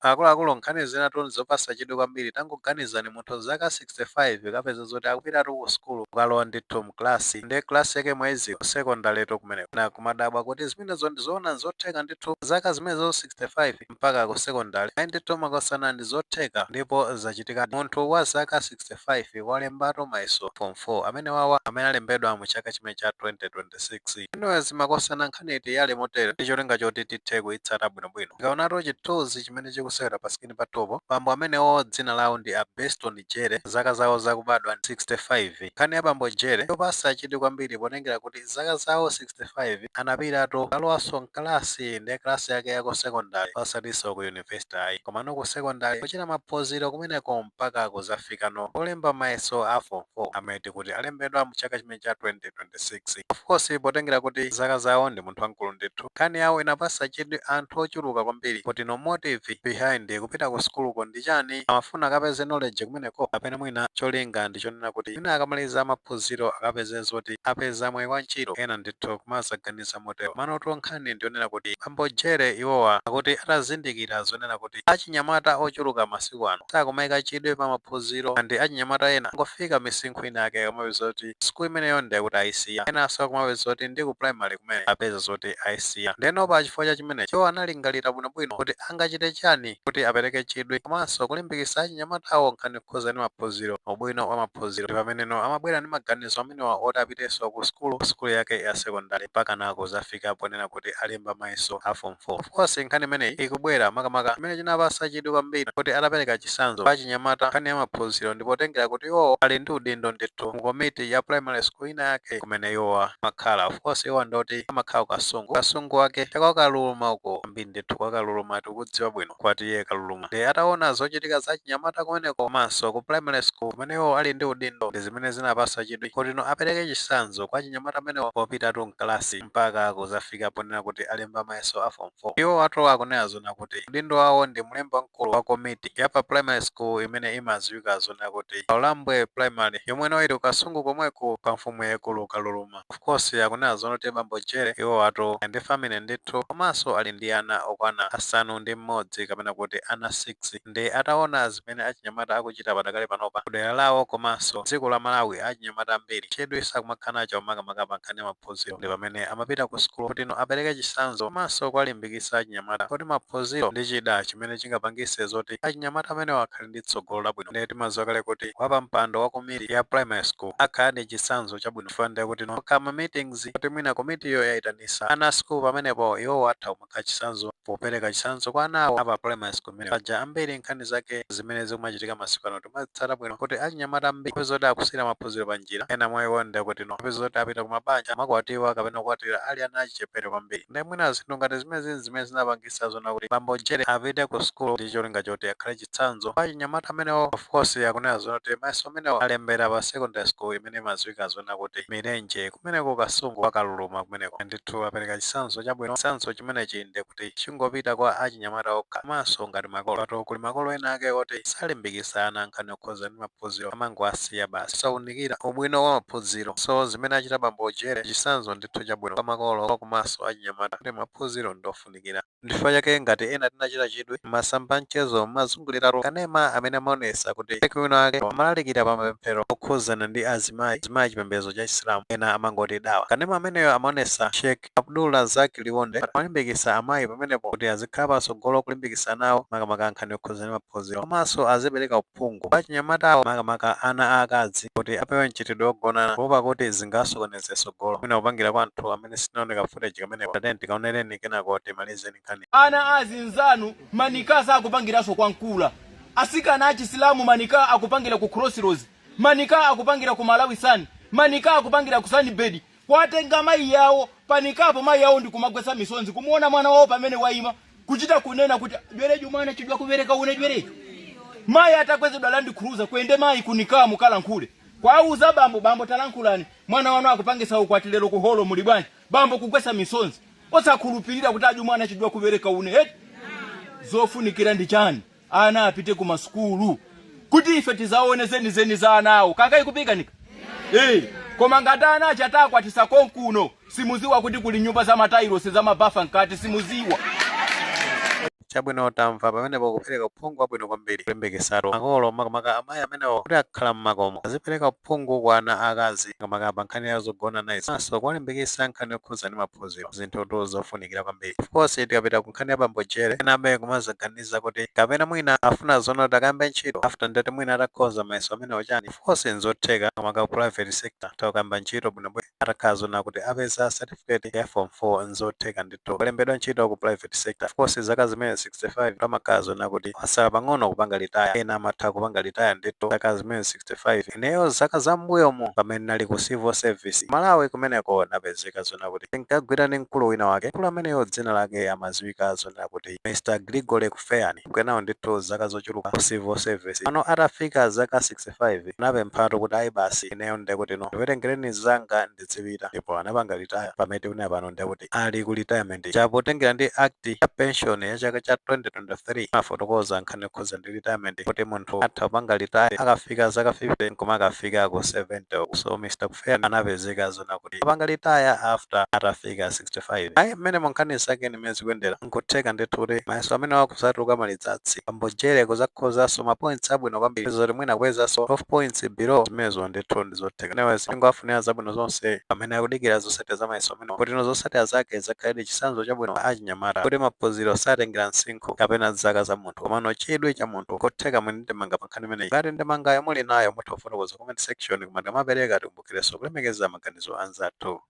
Akuluakulu, nkhani zinatu zopatsa chidwi kwambiri. Tangoganizani, munthu zaka 65 kapeza zoti akupitatu ku sukulu, kukalowa ndithu mklasi, ndi klasi yake mwezi secondary to kumeneko, na kumadabwa kuti zimenezo ndizoona, zotheka ndithu, zaka zimenezo 65 mpaka ku secondary? Ayi ndithu makosana, ndi zotheka ndipo zachitika. Munthu wa zaka 65 walembatu mayeso Form 4 amene wawa amene alembedwa mu chaka chimene cha 2026. Anyways makosana, nkhani iti yali motere ndi cholinga choti tithe kuyitsata bwinobwino. Tikaonatu chithunzi chimene chikusewera pa screen patopo, bambo amenewo dzina lawo ndi a Beston Jere, zaka zawo zakubadwa 65. Nkhani ya bambo Jere yopatsa chidwi kwambiri potengera kuti zaka zawo 65 anapitatu kalowanso mkalasi, ndi klasi yake ya ku secondary, osatinso ku university ayi, komano ku secondary, kuchita maphunziro kumeneko mpaka kuzafikano olemba mayeso a Form 4 amene tikuti alembedwa mu chaka chimene cha 2026. Of course, potengera kuti zaka zawo ndi munthu wamkulu ndithu, nkhani yawo inapatsa chidwi anthu ochuluka kwambiri kuti no, motive behind kupita ku sukuluko ndi chani? Amafuna akapeze knowledge kumeneko, kapena mwina cholinga ndi chonena kuti mwina akamaliza maphunziro akapeze zoti apeza mwayi wa ntchito? Ena ndithu kumazaganiza motero. Manoto nkhani ndionena kuti bambo Jere iwowa akuti atazindikira zonena kuti achinyamata ochuluka masiku ano sakumayika chidwi pa maphunziro, andi achinyamata ena angofika misinkhu ina ake akumapeza kuti sukulu imeneyo ndiye kuti ayisiya, enanso akumapeza kuti ndi ku primary kumene apeza zoti ayisiya. Ndeno pa chifukwa cha chimenechi iwo analingalira bwinobwino kuti angachite chani kuti apereke chidwi komanso kulimbikitsa achinyamatawo nkhani kukhuza ndi maphunziro, ubwino wa maphunziro. Ndi pameneno amabwera ndi maganizo amenewa oti apitenso ku sukulu, sukulu yake ya secondary, mpaka nako zafika ponena kuti alemba mayeso a Form 4. Of course, nkhani imeneyi ikubwera makamaka imene chinapatsa chidwi kwambiri kuti atapereka chitsanzo pa chinyamata nkhani ya maphunziro, ndipo tengera kuti iwowo ali ndi udindo ndithu mu komiti ya primary school ina yake kumene iwowa amakhala. Of course, iwowa ndoti amakhala ku Kasungu, Kasungu wake chakwakaluluma uko ambiri ndithu. Kwakaluluma tikudziwa bwino kwatiye Kaluluma. Ndi ataona zochitika za chinyamata kumeneko komanso ku primary school kumene iwo ali ndi udindo, ndi zimene zinapatsa chidwi kuti no, apereke chitsanzo kwa chinyamata amenewo popitatu mkalasi mpaka kuzafika ponena kuti alemba mayeso a Form 4. Iwo atu akunena zona kuti udindo wawo ndi mlembi wamkulu wa komiti ya pa primary school imene imadziwika zona kuti Ulambwe Primary, yomweno ili Kasungu komweko pa mfumu yaikulu Kaluluma. Of course, akunena zona kuti bambo Jere iwo atu ndi family ndithu, komanso ali ndi ana okwana 6 kapena kuti ana 6. Ndi ataona zimene achinyamata akuchita padakali panopa kudera lawo komanso dziko la Malawi, achinyamata ambiri chidwi sakumakhala nacho makamaka pa nkhani ya maphunziro, ndi pamene amapita ku sukulu kuti no, apereke chitsanzo komanso kuwalimbikitsa achinyamata kuti maphunziro ndi chida chimene chingapangise zoti achinyamata amenewo akhale ndi tsogolo labwino. Ndiye timadziwa kale kuti wapa mpando wa komiti ya primary school akhala ndi chitsanzo chabwino, chifukwa ndiye kuti no, kama meetings kuti mwina komitiyo yayitanisa ana school, pamenepo iwowo atha kumakhala chitsanzo popereka chitsanzo kwa anawo apa primary school imene paja. Ambiri nkhani zake zimene zikumachitika masiku ano timazitsata bwino kuti achinyamata ambiri apeza zoti akusiyira maphunziro pa njira. Ena mwa iwo ndiye kuti no, apeza zoti apita kumabanja, makwatiwa kapena kukwatira ali ana achichepere kwambiri. Ndiye mwina zinthu ngati zimene zimene zinapangisa zona kuti bambo Jere apite ku sukulu ndi cholinga choti akhale chitsanzo kwa achinyamata amenewo. Of course, akunena zona kuti mayeso amenewo alembera pa secondary school imene imadziwika zona kuti Milenje, kumeneko Kasungu wakaluluma kumeneko. Ndithu apereka chitsanzo chabwino. Chitsanzo chimenechi ndi kuti chingopita kwa achinyamata okha komanso ngati makolo pato. Kuli makolo ena ake oti salimbikisa ana nkhani yokhuza ndi maphunziro, amangowasiya basi, saunikira ubwino wa maphunziro. So zimene achita bambo Jere chitsanzo ndithu chabwino kwa makolo komanso achinyamata kuti maphunziro ndofunikira. Ndifukwa chake ngati ena tinachita chidwi masamba mchezo mazunguliratu kanema amene amaonesa kuti wina wake amalalikira pa mapemphero okhuzana ndi azimayi, azimayi chipembedzo cha Isilamu, ena amangoti dawa. Kanema ameneyo amaonesa Sheikh Abdullah Zaki Liwonde amalimbikisa amayi pamenepo kuti azikhala patsogolo kulimbikisa nawo makamaka nkhani yokhuzana ndi maphunziro, komanso azipereka uphungu kwa achinyamatawo, makamaka ana aakazi, kuti apewe mchitidwe wogonana kuopa kuti zingasokoneze tsogolo. Mwina kupangira kwa anthu amene sinaoneka footage kamenepo, tateni tikaonereni, kenako timalizeni nkhani. Ana azinzanu manika sakupangiranso kwa Mkula. Asikana achisilamu manika akupangira ku Crossroads, manika akupangira ku Malawi Sun, manika akupangira ku Sunbird. Kwatenga mayi yawo panikapo, mayi yawo ndikumagwetsa misonzi kumuona mwana wawo pamene waima, kuchita kunena kuti jwereju mwana chidwa kubereka une jwereju. Mayi atakwezedwa Land Cruiser kuende mayi kunikaa mukalankhule kwauza bambo, "Bambo, talankhulani, mwana wanu akupangisa ukwati lero ku holo, muli bwanji?" Bambo kugwetsa misonzi osakhulupirira kuti aju mwana chidwa kubereka une eti. Zofunikira ndi chani? Ana apite ku masukulu kuti ife tizaone zenizeni za ana awo kangai kupikanika. Eh, koma ngati ana achatakwatisa konkuno, simuziwa kuti kuli nyumba za matailosi za mabafa mkati, simuziwa. Chabwino, tamva pamenepo kupereka uphungu wabwino kwambiri, kulimbikitsatu makolo, makamaka amayi amenewo, kuti akhala mmakomo azipereka uphungu kwa ana akazi, makamaka pa nkhani ya zogona nayi, maso kuwalimbikitsa nkhani yokhuza ndi maphunziro, zinthu zofunikira kwambiri. Of course, tikapita ku nkhani ya bambo Jere, enabe kumazaganiza kuti kapena mwina afuna zoona kuti akambe ntchito after, ndeti mwina atakhoza mayeso amenewo chani. Of course, nzotheka, makamaka ku private sector takamba ntchito bwinobwino, atakhala zona kuti apeza certificate ya Form 4, nzotheka ndithu kulembedwa ntchito ku private sector. Of course, zaka zimene 65 amakhala zona kuti wasala pang'ono kupanga retire. Ena amatha kupanga retire ndithu zaka zimene 65. Ineyo zaka zam'mbuyomu, pamene nali ku civil service Malawi kumeneko, napezeka zona kuti tinkagwira ndi mkulu wina wake. Mkulu ameneyo dzina lake amaziwika zona kuti Mr Grigore Kufeyani, kwenawo ndithu zaka zochuluka ku civil service. Pano atafika zaka 65, anapemphatu kuti ayi basi, ineyo ndekuti no, ndiwerengereni zanga ndizipita, ndipo anapanga retire. Pamene tikunena pano, ndekuti ali ku retirement. Chapotengera ndi Act ya Pension ya chaka cha 2023, mafotokoza nkhani yokhuza ndi retirement kuti munthu atha kupanga retire akafika zaka 50 koma akafika ku 70. So Mr Kufeyani anapezeka zona kuti apanga retire after atafika 65. Ayi, mmene monkhani zake nimene zikuyendera, nkutheka ndithu kuti mayeso amene wakusatuluka ma results, bambo Jere kuzakhozanso ma points abwino kwambiri, zoti mwina kwezanso 12 points below zimenezo, ndithu ndizotheka. Anyways, tingowafunira zabwino zonse pamene akudikira zotsatira za mayeso amene, kuti ino zotsatira zake zakhaledi chitsanzo chabwino achinyamata, kuti maphunziro satengera msinkhu kapena zaka za munthu, komano chidwi cha munthu. Kotheka mwini ndemanga pa nkhani imeneyi. Ngati ndemangayo muli nayo, mutha kufotokoza comment section. Koma tikamapereka, tikumbukirenso kulemekeza maganizo anzathu.